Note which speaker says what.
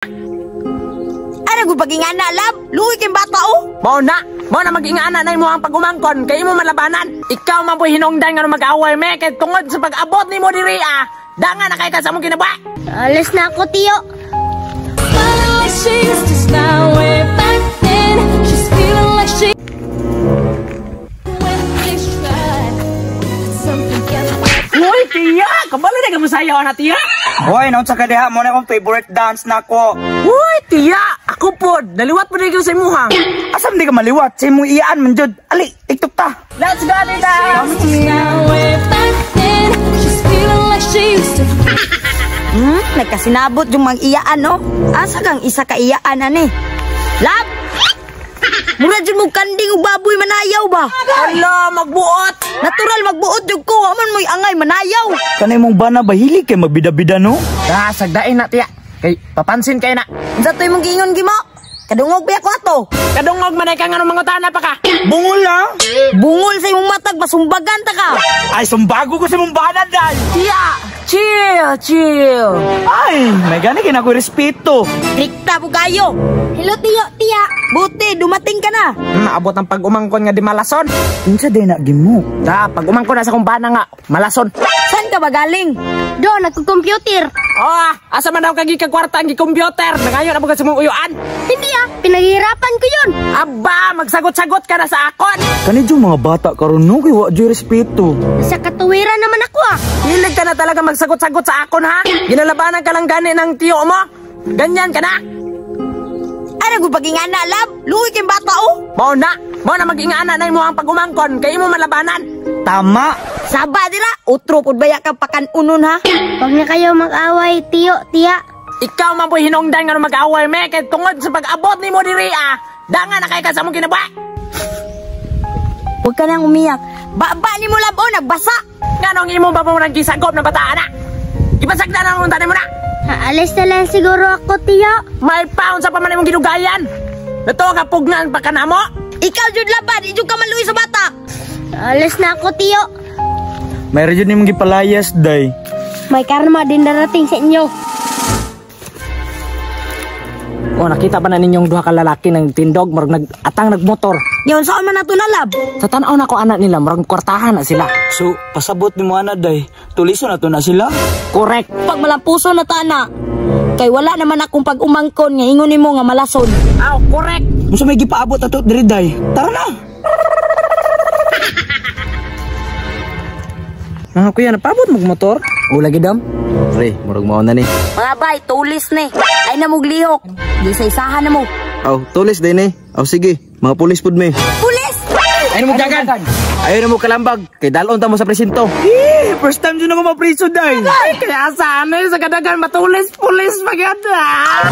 Speaker 1: Ana gud pag-ingana, love. Luoy kay bata oh.
Speaker 2: Mao na mag-ingana na imo ang pag-umangkon kay imo malabanan. Ikaw man po'y hinungdan nga mag-away me kay tungod sa pag-abot nimo diri ah. Danga na kay ka sa among kinabuhi.
Speaker 3: Alis na ako, tiyo.
Speaker 4: Smiling like she used to smile way back then. She's feeling like she when they tried something got
Speaker 2: Uy, tiya! Kabalo na ka mo sayaw na, tiya!
Speaker 5: Hoy, naunsa ka diha mo na akong favorite dance nako.
Speaker 2: Uy, tiya! Ako pod! Naliwat po na sa imuha.
Speaker 5: Asam di ka maliwat sa imong iyaan man jud. Ali, TikTok ta.
Speaker 2: Let's go, tita!
Speaker 4: Smile way back then. She's feeling like she used to.
Speaker 1: Nagkasinabot yung mga iyaan, no? Asa kang isa ka iyaan, ani? Love! Mura jud mo kanding ug baboy manayaw ba?
Speaker 2: Hala, magbuot!
Speaker 1: Natural magbuot jud ko, aman mo'y angay manayaw.
Speaker 5: Kanay mong bana ba hilig kay magbida-bida, no?
Speaker 2: Ah, sagdain na, tiya. Kay, papansin kay na.
Speaker 1: Unsa to imong giingon gimo? Kadungog ba ako ato?
Speaker 2: Kadungog man ay ka nga ng mga tana pa ka.
Speaker 5: Bungol ah.
Speaker 1: Bungol sa imong matag masumbagan ta ka.
Speaker 5: Ay, sumbago ko sa imong bana dai.
Speaker 2: Tiya! Chill, chill.
Speaker 5: Ay, may gani kay nako respeto.
Speaker 1: Strikta po kayo.
Speaker 3: Hello, tiyo, tiya.
Speaker 1: Buti dumating ka na.
Speaker 2: Maabot ang pag-umangkon nga di malason.
Speaker 5: Unsa day na gimo?
Speaker 2: Da, pag-umangkon na sa kumbana nga, malason.
Speaker 1: Saan ka ba galing?
Speaker 3: Do, nagko-computer.
Speaker 2: Oh, asa man daw kagi kwarta ang computer? Nangayon na sa mong uyuan.
Speaker 3: Hindi ah, pinaghirapan ko yun.
Speaker 2: Aba, magsagot-sagot ka na sa akon.
Speaker 5: Kani jud mga bata karon, no, kay wa jud respeto.
Speaker 3: Sa katuwiran naman ako ah.
Speaker 2: Hilig ka na talaga magsagot-sagot sa akon, ha? Ginalabanan ka lang gani ng tiyo mo. Ganyan ka na.
Speaker 1: Ana gud pag-ingana, love. Luoy kay bata oh.
Speaker 2: Mao na mag-ingana na imo ang pag-umangkon kay imo malabanan.
Speaker 5: Tama.
Speaker 1: Saba dira, utro pud baya ka pakan-unon ha.
Speaker 3: Huwag na kayo mag-away, tiyo, tiya.
Speaker 2: Ikaw man po'y hinungdan nga mag-away me kay tungod sa pag-abot nimo diri ah. Danga na kay ka sa among kinabuhi.
Speaker 1: Huwag ka nang umiyak. Baba ni mo, love, oh, nagbasa.
Speaker 2: Nganong imo ba mo nang gisagop ng bata ana? Ipasagdan ang unta nimo na.
Speaker 3: Aalis na lang siguro ako, tiyo.
Speaker 2: May pound sa paman imong gidugayan. Nato ka pugnan pa kanamo.
Speaker 1: Ikaw jud laban, di jud ka maluoy sa bata.
Speaker 3: Aalis na ako, tiyo.
Speaker 5: Mayroon jud nimong gipalayas day.
Speaker 3: May karma din darating sa inyo.
Speaker 2: Oh, nakita ba na ninyong duha ka lalaki ng tindog murag nag atang nagmotor?
Speaker 1: Ngayon saan man nato na, love?
Speaker 2: Sa tan-aw na ko anak nila, murag kwartahan na sila.
Speaker 5: So, pasabot nimo ana day. Tuliso na to na sila.
Speaker 2: Correct.
Speaker 1: Pag malampuso na ta na. Kay wala naman akong pag-umangkon nga ingon nimo nga malason.
Speaker 2: Aw, correct.
Speaker 5: Unsa may gipaabot ato diri day? Tara na.
Speaker 2: Mga kuya, napabot mo motor?
Speaker 6: O lagi dam. Pre, murag mao na ni.
Speaker 1: Mga bay, tulis ni. Ay na mong lihok. Di sa isahan na mo.
Speaker 6: Aw, tulis din eh. Aw sige, mga pulis pud me.
Speaker 1: Pulis!
Speaker 2: Ay mo dagan.
Speaker 6: Ayaw na mo kalambag, kay dalon ta mo sa presinto.
Speaker 5: Eh, first time jud ako mapriso day.
Speaker 2: Ay, kaya sana sa kadagan matulis pulis magyad. Ah!